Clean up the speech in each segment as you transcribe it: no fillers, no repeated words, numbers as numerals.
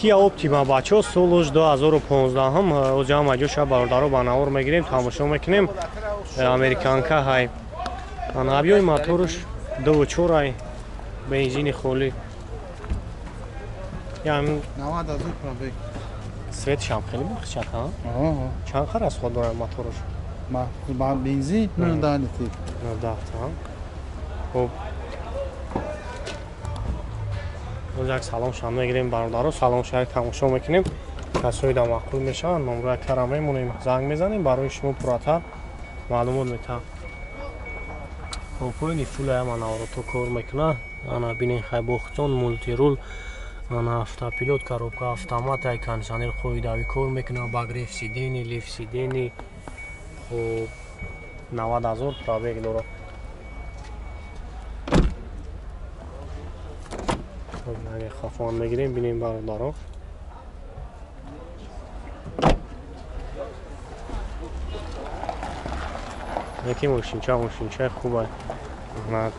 Kia Optima бачо солуш 2015 ози ҳама ҷоша бародаро ба навор мегирем, тамошо мекунем. Американка ҳай. Ана объёми моторуш 2.4 ай, бензини холӣ. Ям 90 ҳазор пробег. Светшам хеле бахшад, ҳа? Чанд қар расход дорад моторуш? Ма бензин 9 литр. 9, ҳа? Хуб. Боз як салом шам мегирем бародаро, салом шак тамошо мекунем. Касои да маъқул мешаванд, номроя кара мемонем, занг мезанем, барои шумо пурратар маълумот метаҳам. Хуб, поини фулая ман аурото кор мекунад. Ана бинен хай бохтон мултирул, ана автопилот, коробка автомат, ай кондиционер қоидави кор мекунад, багреф сидени, лифт сидени. Хуб, 90 ҳазор пробег дорад. Хафон мегирем, бинем бародаро. Яки мошинча, мошинчаи хуб аст.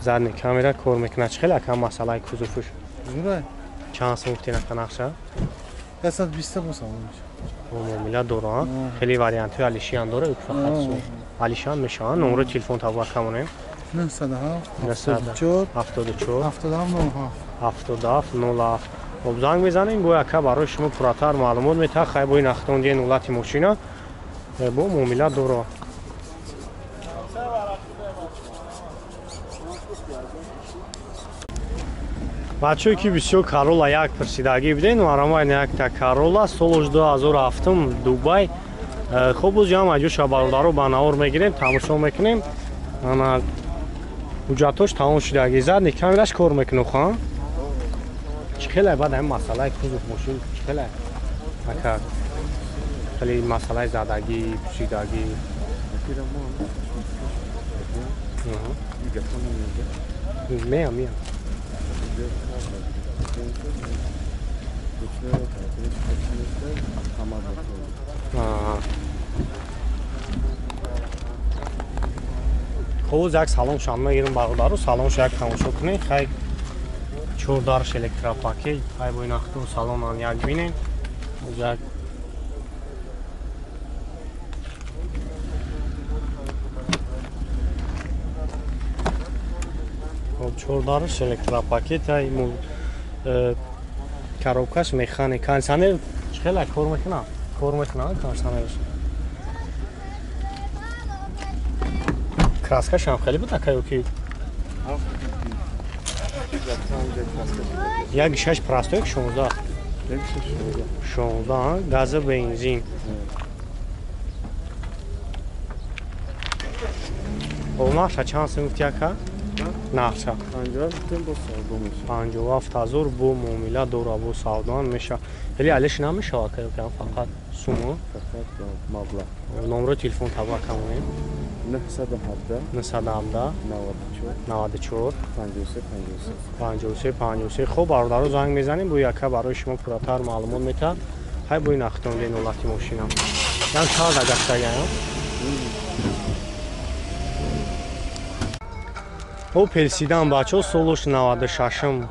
Задни камера кор мекунад. Чӣ хеле акам масъалаи кузовуш? Зурай. Чанд сум гуфтин ака нақша? 120 бо савол мешавад. Муомила дора. Хеле вариантҳои алишиам дора, фақат сум. Алишиам мешавад. Номро телефон табар камонем. 907 74 74 77 07 77 07. Хоб, занг мезанем, бо яка барои шумо пурратар маълумот метаҳад. Хай бо ин ахтон диен ҳолати мошина бо муомила дора. Бачое ки бисёр Карола як пурсидагӣ буден, марамай якта Карола солуш 2007 Дубай. Хоб, боз ҳам аҷоша бародаро ба навор мегирем, тамошо мекунем. Ана ҳуҷҷатош тамом шудагӣ, задни камераш кор мекунад, ха? Чӣ хеле баъд ҳамин масъалаи кузов мошин чӣ хеле ака хеле масъалаи задагӣ, пӯшидагӣ. Меям, меям. Хуб, як салон шам мегирем бародаро, салонш як тамошо кунед. Хай чор дарш электропакет, хай бо ин ахту салонан як бинем. Як хуб, чор дарш электропакет, ай коробкаш механик, кондиционер чӣ хеле кор мекунад? Кор мекунад кондиционерш. Краскаш ҳам хеле буд ака ё ки? Як шаш простой, як 16. 16, газа бензин. Хоб, нақша чанд сум гуфти ака? Нақша 57 ҳазор бо муомила дора, бо савдоам мешавад. Хеле алиш намешавад ака ё ки фақат суму? Фақат маблағ. Номро телефон таба камонем. 917 917 94 94 53 53 53. Хуб, бародаро занг мезанем, бо яка барои шумо пурратар маълумот метаҳад. Хай бо ин ахтон ден ҳолати мошина. Ям чанд гаштагаям? Опел Седан бачо солуш 96-м.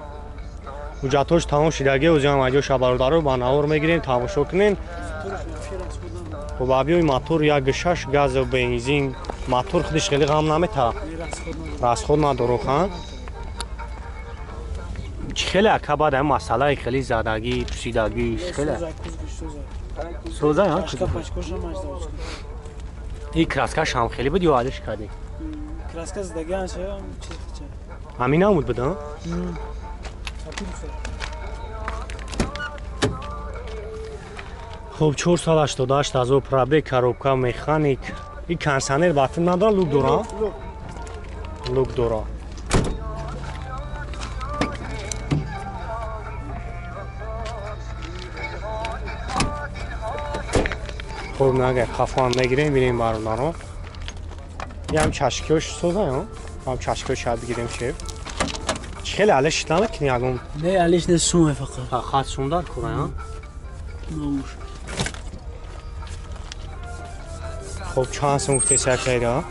Ҳуҷҷатҳош тамом шудагӣ, озиам аҷоша бародаро ба навор мегирем, тамошо кунем. Хуб, объёми мотор 1.6 газу бензин. Мотор худиш хеле ғам наметаҳад. Расход надорад, ха? Чӣ хеле ака баъд ҳамин масъалаи хеле задагӣ, пӯшидагӣ, хеле? Соза, ҳа? Ин краскаш ҳам хеле буд ё алиш кардӣ? Краска задагӣ ҳам чиз ча. Ҳамин намуд буд, ҳа? Хуб, 488 ҳазор пробег, коробка механик. Ин кондиционер батл надорад, люк дора? Люк дора. Хуб, нага хафан мегирем, бинем бародаро. Ям чашкиёш соза, ё? Ҳам чашкиёш шояд бигирем чеп. Чӣ хеле алиш намекунӣ ягон? Не, алиш не, сум фақат. Фақат сум дар кора, ё? Номуш. Хуб, чанд сум гуфтеси акайра?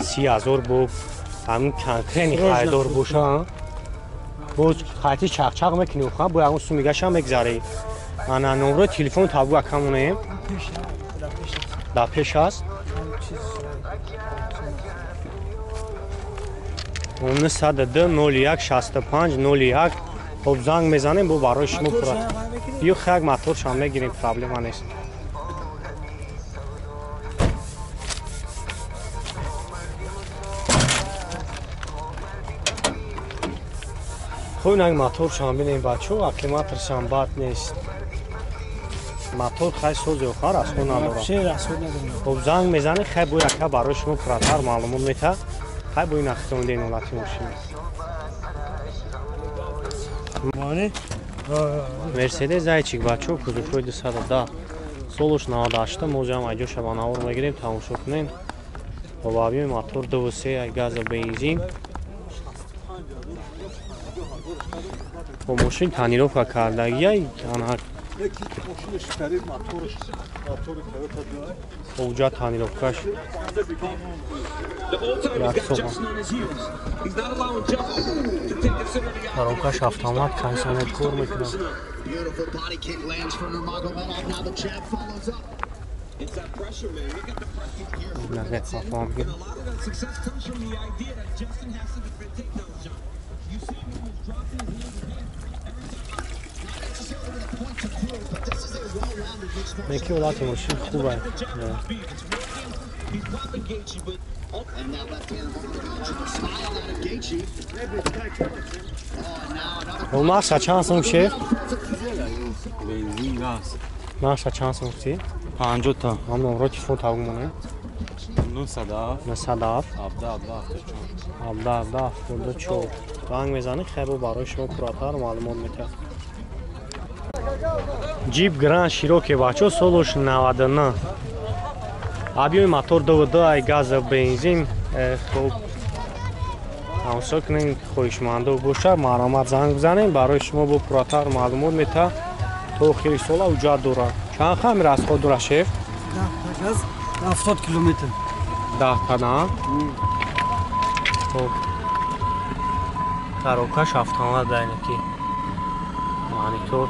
30 ҳазор бо ҳамин конкретни харидор боша, Боз хайти чақчақ мекунӣ ха бо ягон сумигашам мегзарӣ. Ана номрои телефон табу акамонем. Дар пеш аст. 902 01 65 01. Хоб занг мезанем бо барои шумо пура. Ё хак моторшам мегирем, проблема нест. Хоб инак моторшам бинем бачо, аккумуляторшам бад нест. Мотор хай сози охар расход надорад. Хоб занг мезанем, хай бо яка барои шумо пурратар маълумот мета. Хай бо ин ахтон ден ҳолати мошина. Мерседес зайчик бачо, кузовҳои 210, солуш 98, мо ҷам айҷоша ба навор мегирем, тамошо кунем. Хоб объёми мотор 2.3 газа бензин. Хоб мошин тонировка кардагия, ана Овҷа тонировкаш. Коробкаш автомат, кондиционер кор мекунад. Неки ҳолати мошин хуб аст. Нарша чанд сум шеф? Нарша чанд сум гуфтӣ? 50 та. Ҳам номро телефон табу монем. 907 907 17 17 74. Занг мезанӣ, хай бо барои шумо пурратар маълумот метиҳад. Ҷип Гранд Широки бачо, солуш 99. Объёми мотор 2.2 ай газа бензин. Хоб тамошо кунем, хоҳишмандо бошад, марҳамат занг бизанем, барои шумо бо пурратар маълумот метиҳад. То охири сола ҳуҷҷат дорад. Чанд хами расход дорад шеф? 70 километр. 10 та. Хоб коробкаш автомат дайнаки. Монитор.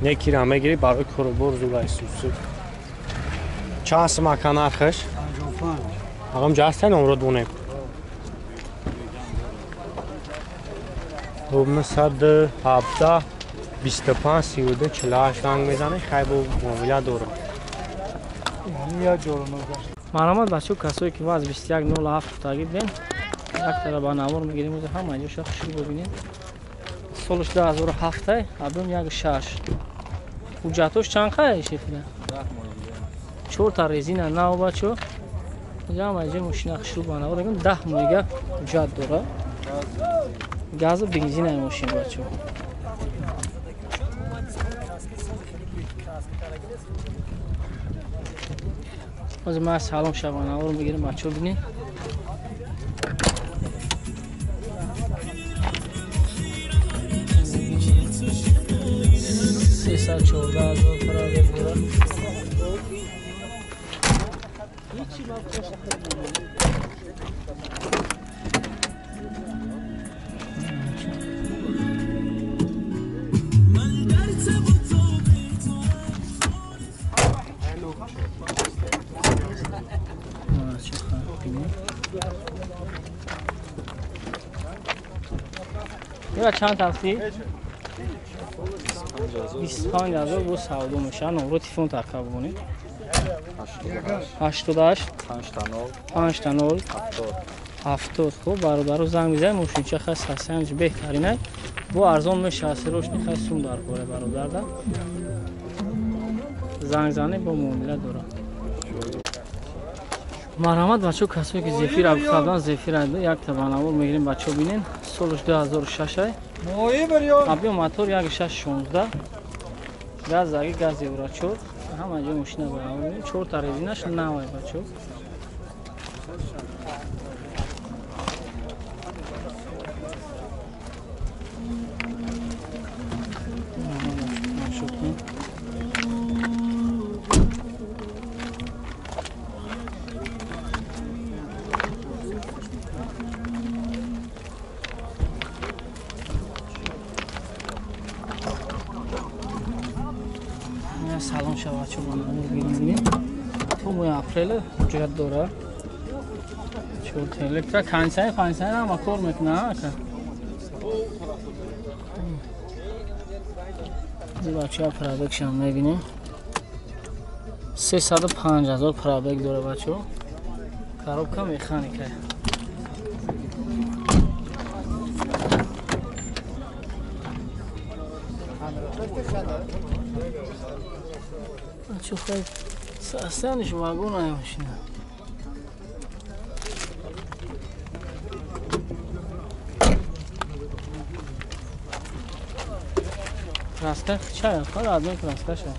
Некира мегири барои корубор зура исусу. Чанд сум ака нархаш? 55. Ағам ҷаста номро донем. Хоб 917 25 32 48 занг мезанем, хай бо муомила дорам. Марҳамат бачаҳо, касое ки мо аз 2107 гуфтагӣ будем, як тара ба навор мегирем, ӯза ҳама ҷоша хушрӯ бибинед. Солаш 2007, объём 1.6. Ҳуҷҷатош чанд қай шефина? 4 та резина нав бачо. Ҳама ҷо мошина хушрӯ ба навор мегирем, 10 моҳига ҳуҷҷат дора. Газу бензинаи мошин бачо. Ҳозир ман салом шабанавор мегирем, бачо бинед. Сесад чордаҳ ҳазор пара дорад. Ира чанд ҳафти? 25 000 бо савдо мешавад. Номро телефон така бубонед. 88 5 0 70. Хуб бародаро занг мезанем, мошинча хай сасанҷ беҳтаринай. Бо арзон мешавад, сирошни хай сум дар кора бародарда. Занг занем бо муомила дорад. Марҳамат бачаҳо, касое ки зефира гуфтадан, зефира як табанавор мегирем, бачаҳо бинен. Солаш 2006 ай. Объём мотор 1.6 16. Газ аги газ евро 4. Ҳама ҷо мошина баровард. 4 та резинаш навай бачо. Салон шава чо бинем. То моҳи апрел ҳуҷҷат дора. Чорта электро кондиционер ҳама кор мекунад, ака. Бачаҳо пробегшам мебинем. 305 000 пробег дора бачаҳо. Коробка механика. Чо хай состояниш вагон ай машина. Краска чая, фақат одной краска ша.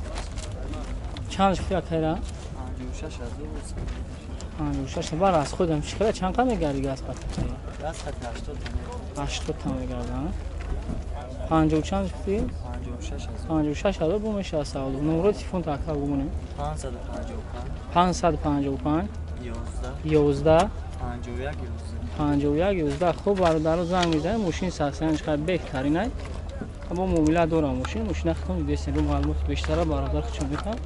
Чанд шуд акайра? 56 бар аз худам чикара чанд қа мегарди газ қат? Газ қат 80 та. 80 та мегарда. 50 чанд шуд? 56 ҳазор бо мешавад саволу. Номро телефон та ака бумонем. 555 555 11 11 51 51 11. Хуб бародаро занг мезанем, мошин сасанч қад беҳтарин ай. Аммо муомила дорам мошин, мошина хитон дидесем, бо маълумоти бештара бародар хичон метавон.